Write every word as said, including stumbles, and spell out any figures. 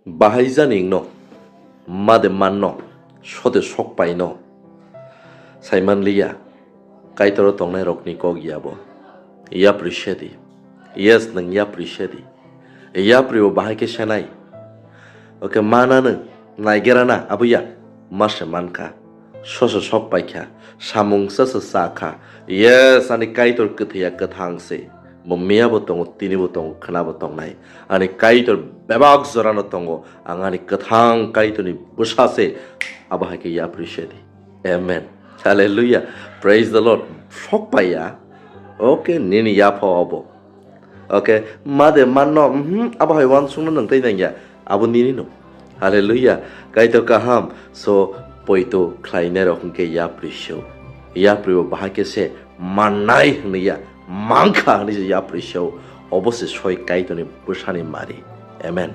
Bahai jani wngno, made manno, sote sok paino. Saimanliya, Kaitoro tongnairokni kok yabo. Yapri sedi. Yes, nwng yapri sedi. Yapri bo bahai khe senai. Oke, mana nwng, naigerana, abo ya. Mase mankha. Soso sok paikha. Samung soso sakha. Yes, ani Kaitor kwthaiya kwthang se. Bo miyabo tongo, tinibo tongo, khwnabo tongnai. Ani Kaitor bebak jorano tongo. Ang ani kwthang Kaitorni bwsa se. Abo hai khe yapri sedi. Amen. Hallelujah. Praise the Lord. Sok paiya. Oke, nini yapha obo. Oke, made manno, mhm, abo hai wansukno nwng tei nangya. Abo nini no. Hallelujah. Kaitor kaham. So, poito khlainai rok hwnkhe yapri seo. Yapri bo bahai khe se mannai hwnwi ya. Mankha hwnwi se yapri seo. Obo se soi Kaitorni bwsani mari. Amen.